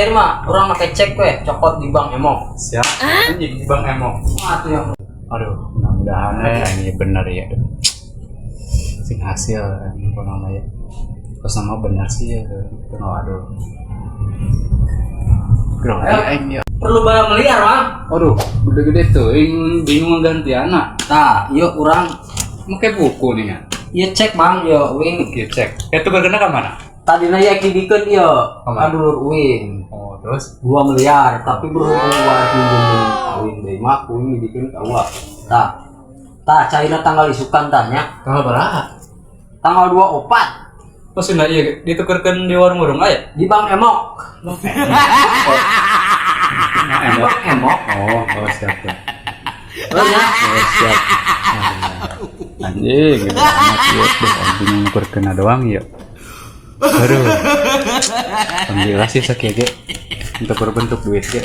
Cair mah urang make cek we, cokot di Bank Emok. Siap. Anjing, di Bank Emok. Atuh ya. Aduh, mudah-mudahan ini bener ya. Sing hasil apa namanya? Terus sama bener sih ya. Oh, aduh. Grogi Ayo. Aing ya. Perlu bayar miliar, Mang. Aduh, gede-gede tuh, bingung bingung ganti anak. Tah, yuk urang Make buku nih ya. Ieu cek, Mang, yo uing. Oke, cek. Itu berkena ke mana? Tadina ya dibikeun ieu Kemana? ka dulur uing. Oh, terus? 2 miliar, tapi berhubung uang pinjemin kawin deui mah uing dibikeun ka uang. Tah. Tah, cairna tanggal isukan tah nya. Tanggal berapa? Tanggal 24. Oh, sudah iya ditukarkan di warung-warung aya. Di Bank Emok. Di Emok. Bank Emok. Oh, oh siap ya. Oh ya. Oh, siap. Anjing, gitu amat ya. Duh, bingung nukerkeun doang ya. Aduh. Alhamdulillah sih sakieu ge. Untuk berbentuk duit ge.